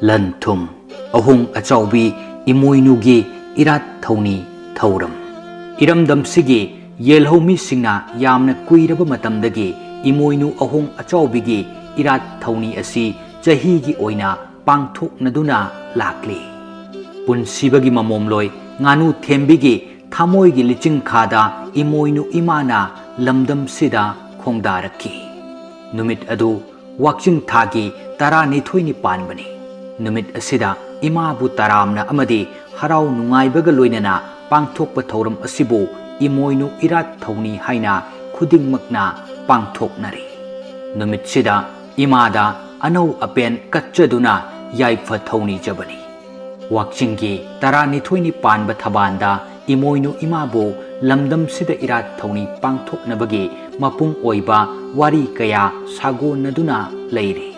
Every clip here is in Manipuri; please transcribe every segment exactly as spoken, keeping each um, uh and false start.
ꯂꯟ ꯊꯨꯝ꯫ ꯑꯍꯣꯡ ꯑꯆꯥꯎꯕꯤ ꯏꯃꯣꯏꯅꯨꯒꯤ ꯏꯔꯥꯠ ꯊꯧꯅꯤ ꯊꯧꯔꯝ꯫ ꯏꯔꯝꯗꯝꯁꯤꯒꯤ ꯌꯦꯜꯍꯧꯃꯤꯁꯤꯡꯅ ꯌꯥꯝꯅ ꯀꯨꯏꯔꯕ ꯃꯇꯝꯗꯒꯤ ꯏꯃꯣꯏꯅꯨ ꯑꯍꯣꯡ ꯑꯆꯥꯎꯕꯤꯒꯤ ꯏꯔꯥꯠ ꯊꯧꯅꯤ ꯑꯁꯤ ꯆꯍꯤꯒꯤ ꯑꯣꯏꯅ ꯄꯥꯡꯊꯣꯛꯅꯗꯨꯅ ꯂꯥꯛꯂꯤ꯫ ꯄꯨꯟꯁꯤꯕꯒꯤ ꯃꯃꯣꯝꯂꯣꯏ ꯉꯥꯅꯨ ꯊꯦꯝꯕꯤꯒꯤ ꯊꯃꯣꯏꯒꯤ ꯂꯤꯆꯤꯡꯈꯥꯗ ꯏꯃꯣꯏꯅꯨ ꯏꯃꯥꯅ ꯂꯝꯗꯝꯁꯤꯗ ꯈꯣꯡꯗꯥꯔꯛꯈꯤ꯫ ꯅꯨꯃꯤꯠ ꯑꯗꯨ ꯋꯥꯛꯆꯤꯡ ꯊꯥꯒꯤ ꯇꯔꯥꯅꯤꯊꯣꯏꯅꯤ ꯄꯥꯟꯕꯅꯤ꯫ ꯅꯨꯃꯤꯠ ꯑꯁꯤꯗ ꯏꯃꯥꯕꯨ ꯇꯔꯥꯝꯅ ꯑꯃꯗꯤ ꯍꯔꯥꯎ ꯅꯨꯡꯉꯥꯏꯕꯒ ꯂꯣꯏꯅꯅ ꯄꯥꯡꯊꯣꯛꯄ ꯊꯧꯔꯝ ꯑꯁꯤꯕꯨ ꯏꯃꯣꯏꯅꯨ ꯏꯔꯥꯠ ꯊꯧꯅꯤ ꯍꯥꯏꯅ ꯈꯨꯗꯤꯡꯃꯛꯅ ꯄꯥꯡꯊꯣꯛꯅꯔꯤ꯫ ꯅꯨꯃꯤꯠꯁꯤꯗ ꯏꯃꯥꯗ ꯑꯅꯧ ꯑꯄꯦꯟ ꯀꯠꯆꯗꯨꯅ ꯌꯥꯏꯐ ꯊꯧꯅꯤꯖꯕꯅꯤ꯫ ꯋꯥꯛꯆꯤꯡꯒꯤ ꯇꯔꯥꯅꯤꯊꯣꯏꯅꯤ ꯄꯥꯟꯕ ꯊꯕꯥꯟꯗ ꯏꯃꯣꯏꯅꯨ ꯏꯃꯥꯕꯨ ꯂꯝꯗꯝꯁꯤꯗ ꯏꯔꯥꯠ ꯊꯧꯅꯤ ꯄꯥꯡꯊꯣꯛꯅꯕꯒꯤ ꯃꯄꯨꯡ ꯑꯣꯏꯕ ꯋꯥꯔꯤ ꯀꯌꯥ ꯁꯥꯒꯣꯟꯅꯗꯨꯅ ꯂꯩꯔꯤ꯫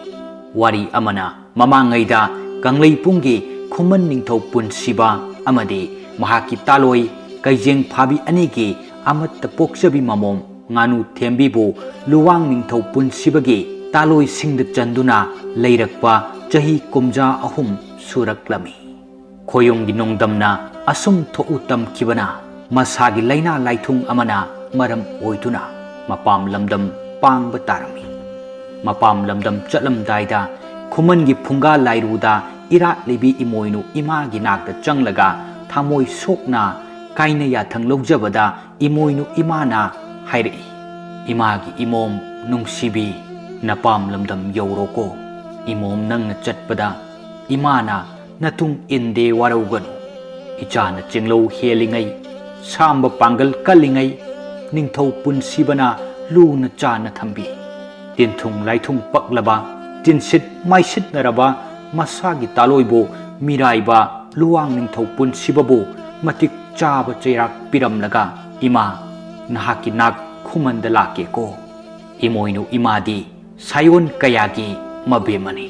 ꯋꯥꯔꯤ ꯑꯃꯅ ꯃꯃꯥꯡꯉꯩꯗ ꯀꯪꯂꯩꯄꯨꯡꯒꯤ ꯈꯨꯃꯟ ꯅꯤꯡꯊꯧ ꯄꯨꯟꯁꯤꯕ ꯑꯃꯗꯤ ꯃꯍꯥꯛꯀꯤ ꯇꯥꯂꯣꯏ ꯀꯩꯖꯦꯡ ꯐꯥꯕꯤ ꯑꯅꯤꯒꯤ ꯑꯃꯠꯇ ꯄꯣꯛꯆꯕꯤ ꯃꯃꯣꯝ ꯉꯥꯅꯨ ꯊꯦꯝꯕꯤꯕꯨ ꯂꯨꯋꯥꯡ ꯅꯤꯡꯊꯧ ꯄꯨꯟꯁꯤꯕꯒꯤ ꯇꯥꯂꯣꯏꯁꯤꯡꯗ ꯆꯟꯗꯨꯅ ꯂꯩꯔꯛꯄ ꯆꯍꯤ ꯀꯨꯝꯖꯥ ꯑꯍꯨꯝ ꯁꯨꯔꯛꯂꯝꯃꯤ꯫ ꯈꯣꯌꯨꯝꯒꯤ ꯅꯣꯡꯗꯝꯅ ꯑꯁꯨꯝ ꯊꯣꯛꯎ ꯇꯝꯈꯤꯕꯅ ꯃꯁꯥꯒꯤ ꯂꯥꯏꯅꯥ ꯂꯥꯏꯊꯨꯡ ꯑꯃꯅ ꯃꯔꯝ ꯑꯣꯏꯗꯨꯅ ꯃꯄꯥꯝ ꯂꯝꯗꯝ ꯄꯥꯡꯕ ꯇꯥꯔꯝꯃꯤ꯫ ꯃꯄꯥꯝ ꯂꯝꯗꯝ ꯆꯠꯂꯝꯗꯥꯏꯗ ꯈꯨꯃꯟꯒꯤ ꯐꯨꯡꯒꯥ ꯂꯥꯏꯔꯨꯗ ꯏꯔꯥꯠꯂꯤꯕꯤ ꯏꯃꯣꯏꯅꯨ ꯏꯃꯥꯒꯤ ꯅꯥꯛꯇ ꯆꯪꯂꯒ ꯊꯃꯣꯏ ꯁꯣꯛꯅ ꯀꯥꯏꯅ ꯌꯥꯊꯪ ꯂꯧꯖꯕꯗ ꯏꯃꯣꯏꯅꯨ ꯏꯃꯥꯅ ꯍꯥꯏꯔꯛꯏ, "ꯏꯃꯥꯒꯤ ꯏꯃꯣꯝ ꯅꯨꯡꯁꯤꯕꯤ, ꯅꯄꯥꯝ ꯂꯝꯗꯝ ꯌꯧꯔꯣꯀꯣ꯫ ꯏꯃꯣꯝ ꯅꯪꯅ ꯆꯠꯄꯗ ꯏꯃꯥꯅ ꯅꯇꯨꯡ ꯏꯟꯗꯦ ꯋꯥꯔꯧꯒꯅꯨ꯫ ꯏꯆꯥꯅ ꯆꯤꯡꯂꯧ ꯍꯦꯜꯂꯤꯉꯩ, ꯁꯥꯝꯕ ꯄꯥꯡꯒꯜ ꯀꯜꯂꯤꯉꯩ ꯅꯤꯡꯊꯧ ꯄꯨꯟꯁꯤꯕꯅ ꯂꯨꯅ ꯆꯥꯟꯅ ꯊꯝꯕꯤ꯫ ꯇꯤꯟꯊꯨꯡ ꯂꯥꯏꯊꯨꯡ ꯄꯛꯂꯕ, ꯇꯤꯟꯁꯤꯠ ꯃꯥꯏꯁꯤꯠꯅꯔꯕ ꯃꯁꯥꯒꯤ ꯇꯥꯂꯣꯏꯕꯨ ꯃꯤꯔꯥꯏꯕ ꯂꯨꯋꯥꯡ ꯅꯤꯡꯊꯧ ꯄꯨꯟꯁꯤꯕꯕꯨ ꯃꯇꯤꯛ ꯆꯥꯕ ꯆꯩꯔꯥꯛ ꯄꯤꯔꯝꯂꯒ ꯏꯃꯥ ꯅꯍꯥꯛꯀꯤ ꯅꯥꯛ ꯈꯨꯃꯟꯗ ꯂꯥꯛꯀꯦꯀꯣ꯫" ꯏꯃꯣꯏꯅꯨ ꯏꯃꯥꯗꯤ ꯁꯥꯏꯑꯣꯟ ꯀꯌꯥꯒꯤ ꯃꯕꯦꯝꯃꯅꯤ꯫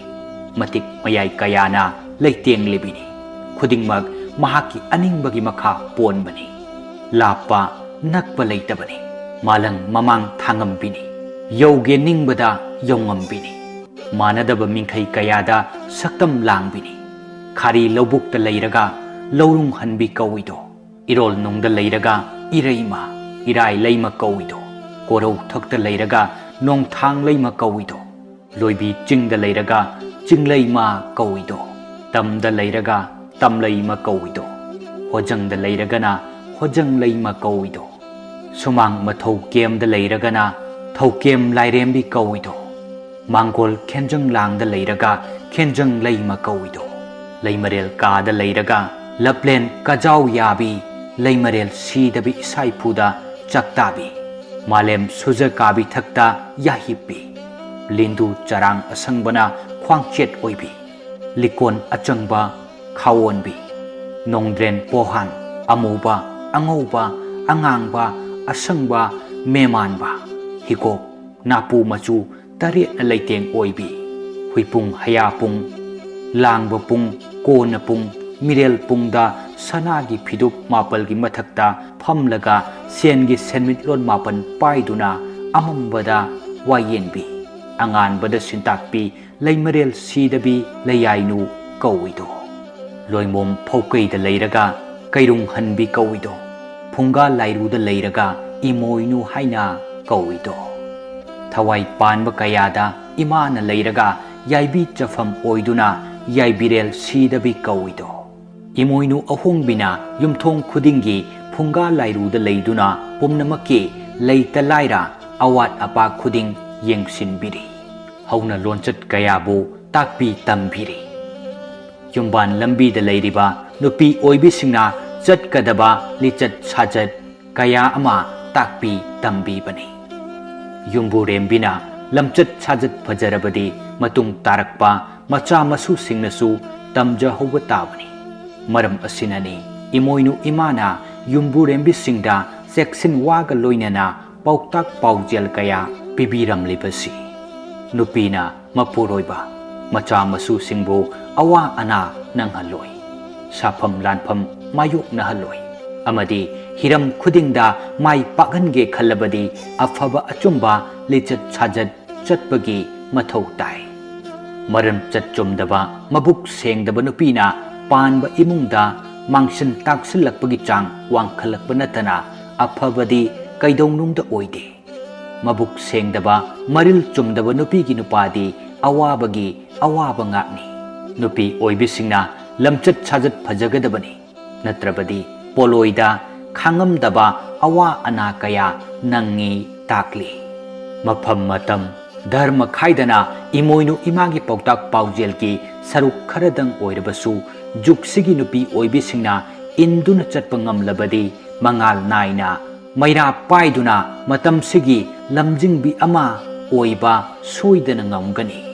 ꯃꯇꯤꯛ ꯃꯌꯥꯏ ꯀꯌꯥꯅ ꯂꯩꯇꯦꯡꯂꯤꯕꯤꯅꯤ꯫ ꯈꯨꯗꯤꯡꯃꯛ ꯃꯍꯥꯛꯀꯤ ꯑꯅꯤꯡꯕꯒꯤ ꯃꯈꯥ ꯄꯣꯟꯕꯅꯤ꯫ ꯂꯥꯞꯄ ꯅꯛꯄ ꯂꯩꯇꯕꯅꯤ꯫ ꯃꯥꯂꯪ ꯃꯃꯥꯡ ꯊꯥꯉꯝꯕꯤꯅꯤ꯫ ꯌꯧꯒꯦ ꯅꯤꯡꯕꯗ ꯌꯧꯉꯝꯕꯤꯅꯤ꯫ ꯃꯥꯟꯅꯗꯕ ꯃꯤꯡꯈꯩ ꯀꯌꯥꯗ ꯁꯛꯇꯝ ꯂꯥꯡꯕꯤꯅꯤ꯫ ꯈꯥꯔꯤ ꯂꯧꯕꯨꯛꯇ ꯂꯩꯔꯒ ꯂꯧꯔꯨꯡ ꯍꯟꯕꯤ ꯀꯧꯏꯗꯣ, ꯏꯔꯣꯜ ꯅꯨꯡꯗ ꯂꯩꯔꯒ ꯏꯔꯩꯃ, ꯏꯔꯥꯏ ꯂꯩꯃ ꯀꯧꯏꯗꯣ, ꯀꯣꯔꯧ ꯊꯛꯇ ꯂꯩꯔꯒ ꯅꯣꯡꯊꯥꯡ ꯂꯩꯃ ꯀꯧꯏꯗꯣ, ꯂꯣꯏꯕꯤ ꯆꯤꯡꯗ ꯂꯩꯔꯒ ꯆꯤꯡꯂꯩꯃ ꯀꯧꯏꯗꯣ, ꯇꯝꯗ ꯂꯩꯔꯒ ꯇꯝꯂꯩꯃ ꯀꯧꯏꯗꯣ, ꯍꯣꯖꯪꯗ ꯂꯩꯔꯒꯅ ꯍꯣꯖꯪ ꯂꯩꯃ ꯀꯧꯏꯗꯣ, ꯁꯨꯃꯥꯡ ꯃꯊꯧ ꯀꯦꯝꯗ ꯂꯩꯔꯒꯅ ꯊꯧꯀꯦꯝ ꯂꯥꯏꯔꯦꯝꯕꯤ ꯀꯧꯏꯗꯣ, ꯃꯥꯡꯒꯣꯜ ꯈꯦꯟꯖꯪ ꯂꯥꯡꯗ ꯂꯩꯔꯒ ꯈꯦꯟꯖꯪ ꯂꯩꯃ ꯀꯧꯏꯗꯣ, ꯂꯩꯃꯔꯦꯜ ꯀꯥꯗ ꯂꯩꯔꯒ ꯂꯞꯂꯦꯟ ꯀꯖꯥꯎ ꯌꯥꯕꯤ, ꯂꯩꯃꯔꯦꯜ ꯁꯤꯗꯕꯤ ꯏꯁꯥꯏꯐꯨꯗ ꯆꯥꯛꯇꯥꯕꯤ, ꯃꯥꯂꯦꯝ ꯁꯨꯖ ꯀꯥꯕꯤ ꯊꯛꯇ ꯌꯥꯍꯤꯞꯄꯤ, ꯂꯤꯟꯗꯨ ꯆꯔꯥꯡ ꯑꯁꯪꯕꯅ ꯈ꯭ꯋꯥꯡꯆꯦꯠ ꯑꯣꯏꯕꯤ, ꯂꯤꯀꯣꯟ ꯑꯆꯪꯕ ꯈꯥꯋꯣꯟꯕꯤ, ꯅꯣꯡꯗ꯭ꯔꯦꯟ ꯄꯣꯍꯥꯟ, ꯑꯃꯨꯕ, ꯑꯉꯧꯕ, ꯑꯉꯥꯡꯕ, ꯑꯁꯪꯕ, ꯃꯦꯃꯥꯟꯕ, ꯍꯤꯒꯣꯛ, ꯅꯥꯄꯨ ꯃꯆꯨ ꯇꯔꯦꯠꯅ ꯂꯩꯇꯦꯡ ꯑꯣꯏꯕꯤ, ꯍꯨꯏꯄꯨꯡ ꯍꯌꯥꯄꯨꯡ, ꯂꯥꯡꯕ ꯄꯨꯡ, ꯀꯣꯟꯅ ꯄꯨꯡ, ꯃꯤꯔꯦꯜ ꯄꯨꯡꯗ ꯁꯅꯥꯒꯤ ꯐꯤꯗꯨꯞ ꯃꯥꯄꯜꯒꯤ ꯃꯊꯛꯇ ꯐꯝꯂꯒ ꯁꯦꯟꯒꯤ ꯁꯦꯟꯃꯤꯠꯂꯣꯟ ꯃꯥꯄꯜ ꯄꯥꯏꯗꯨꯅ ꯑꯃꯝꯕꯗ ꯋꯥꯌꯦꯟꯕꯤ, ꯑꯉꯥꯟꯕꯗ ꯁꯤꯟꯇꯥꯛꯄꯤ, ꯂꯩꯃꯔꯦꯜ ꯁꯤꯗꯕꯤ ꯂꯩꯌꯥꯏꯅꯨ ꯀꯧꯏꯗꯣ꯫ ꯂꯣꯏꯃꯣꯝ ꯐꯧꯀꯩꯗ ꯂꯩꯔꯒ ꯀꯩꯔꯨꯡ ꯍꯟꯕꯤ ꯀꯧꯏꯗꯣ꯫ ꯐꯨꯡꯒꯥ ꯂꯥꯏꯔꯨꯗ ꯂꯩꯔꯒ ꯏꯃꯣꯏꯅꯨ ꯍꯥꯏꯅ ꯀꯧꯏꯗꯣ꯫ ꯊꯋꯥꯏ ꯄꯥꯟꯕ ꯀꯌꯥꯗ ꯏꯃꯥꯅ ꯂꯩꯔꯒ ꯌꯥꯏꯕꯤ ꯆꯐꯝ ꯑꯣꯏꯗꯨꯅ ꯌꯥꯏꯕꯤꯔꯦꯜ ꯁꯤꯗꯕꯤ ꯀꯧꯏꯗꯣ꯫ ꯏꯃꯣꯏꯅꯨ ꯑꯍꯣꯡꯕꯤꯅ ꯌꯨꯝꯊꯣꯡ ꯈꯨꯗꯤꯡꯒꯤ ꯐꯨꯡꯒꯥ ꯂꯥꯏꯔꯨꯗ ꯂꯩꯗꯨꯅ ꯄꯨꯝꯅꯃꯛꯀꯤ ꯂꯩꯇ ꯂꯥꯏꯔ ꯑꯋꯥꯠ ꯑꯄꯥ ꯈꯨꯗꯤꯡ ꯌꯦꯡꯁꯤꯟꯕꯤꯔꯤ꯫ ꯍꯧꯅ ꯂꯣꯟꯆꯠ ꯀꯌꯥꯕꯨ ꯇꯥꯛꯄꯤ ꯇꯝꯕꯤꯔꯤ꯫ ꯌꯨꯝꯕꯥꯟ ꯂꯝꯕꯤꯗ ꯂꯩꯔꯤꯕ ꯅꯨꯄꯤ ꯑꯣꯏꯕꯤꯁꯤꯡꯅ ꯆꯠꯀꯗꯕ ꯂꯤꯆꯠ ꯁꯥꯖꯠ ꯀꯌꯥ ꯑꯃ ꯇꯥꯛꯄꯤ ꯇꯝꯕꯤꯕꯅꯤ꯫ ꯌꯨꯝꯕꯨꯔꯦꯝꯕꯤꯅ ꯂꯝꯆꯠ ꯁꯥꯖꯠ ꯐꯖꯔꯕꯗꯤ ꯃꯇꯨꯡ ꯇꯥꯔꯛꯄ ꯃꯆꯥ ꯃꯁꯨꯁꯤꯡꯅꯁꯨ ꯇꯝꯖꯍꯧꯕ ꯇꯥꯕꯅꯤ꯫ ꯃꯔꯝ ꯑꯁꯤꯅꯅꯤ ꯏꯃꯣꯏꯅꯨ ꯏꯃꯥꯅ ꯌꯨꯝꯕꯨꯔꯦꯝꯕꯤꯁꯤꯡꯗ ꯆꯦꯛꯁꯤꯟ ꯋꯥꯒ ꯂꯣꯏꯅꯅ ꯄꯥꯎꯇꯥꯛ ꯄꯥꯎꯖꯦꯜ ꯀꯌꯥ ꯄꯤꯕꯤꯔꯝꯂꯤꯕꯁꯤ꯫ ꯅꯨꯄꯤꯅ ꯃꯄꯨꯔꯣꯏꯕ ꯃꯆꯥ ꯃꯁꯨꯁꯤꯡꯕꯨ ꯑꯋꯥ ꯑꯅꯥ ꯅꯪꯍꯜꯂꯣꯏ, ꯁꯥꯐꯝ ꯂꯥꯟꯐꯝ ꯃꯥꯌꯣꯛꯅꯍꯜꯂꯣꯏ ꯑꯃꯗꯤ ꯍꯤꯔꯝ ꯈꯨꯗꯤꯡꯗ ꯃꯥꯏ ꯄꯥꯛꯍꯟꯒꯦ ꯈꯜꯂꯕꯗꯤ ꯑꯐꯕ ꯑꯆꯨꯝꯕ ꯂꯤꯆꯠ ꯁꯥꯖꯠ ꯆꯠꯄꯒꯤ ꯃꯊꯧ ꯇꯥꯏ꯫ ꯃꯔꯝꯆꯠ ꯆꯨꯝꯗꯕ, ꯃꯕꯨꯛ ꯁꯦꯡꯗꯕ ꯅꯨꯄꯤꯅ ꯄꯥꯟꯕ ꯏꯃꯨꯡꯗ ꯃꯥꯡꯁꯤꯟ ꯇꯥꯛꯁꯤꯜꯂꯛꯄꯒꯤ ꯆꯥꯡ ꯋꯥꯡꯈꯠꯂꯛꯄ ꯅꯠꯇꯅ ꯑꯐꯕꯗꯤ ꯀꯩꯗꯧꯅꯨꯡꯗ ꯑꯣꯏꯗꯦ꯫ ꯃꯕꯨꯛ ꯁꯦꯡꯗꯕ, ꯃꯔꯤꯜ ꯆꯨꯝꯗꯕ ꯅꯨꯄꯤꯒꯤ ꯅꯨꯄꯥꯗꯤ ꯑꯋꯥꯕꯒꯤ ꯑꯋꯥꯕ ꯉꯥꯛꯅꯤ꯫ ꯅꯨꯄꯤ ꯑꯣꯏꯕꯤꯁꯤꯡꯅ ꯂꯝꯆꯠ ꯁꯥꯖꯠ ꯐꯖꯒꯗꯕꯅꯤ, ꯅꯠꯇ꯭ꯔꯕꯗꯤ ꯄꯣꯂꯣꯏꯗ ꯈꯥꯡꯉꯝꯗꯕ ꯑꯋꯥ ꯑꯅꯥ ꯀꯌꯥ ꯅꯪꯉꯤ ꯇꯥꯛꯂꯤ꯫ ꯃꯐꯝ ꯃꯇꯝ, ꯙꯔꯃ ꯈꯥꯏꯗꯅ ꯏꯃꯣꯏꯅꯨ ꯏꯃꯥꯒꯤ ꯄꯥꯎꯇꯥꯛ ꯄꯥꯎꯖꯦꯜꯒꯤ ꯁꯔꯨꯛ ꯈꯔꯗꯪ ꯑꯣꯏꯔꯕꯁꯨ ꯖꯨꯒꯁꯤꯒꯤ ꯅꯨꯄꯤ ꯑꯣꯏꯕꯤꯁꯤꯡꯅ ꯏꯟꯗꯨꯅ ꯆꯠꯄ ꯉꯝꯂꯕꯗꯤ ꯃꯉꯥꯜ ꯅꯥꯏꯅ ꯃꯩꯔꯥ ꯄꯥꯏꯗꯨꯅ ꯃꯇꯝꯁꯤꯒꯤ ꯂꯝꯖꯤꯡꯕꯤ ꯑꯃ ꯑꯣꯏꯕ ꯁꯣꯏꯗꯅ ꯉꯝꯒꯅꯤ꯫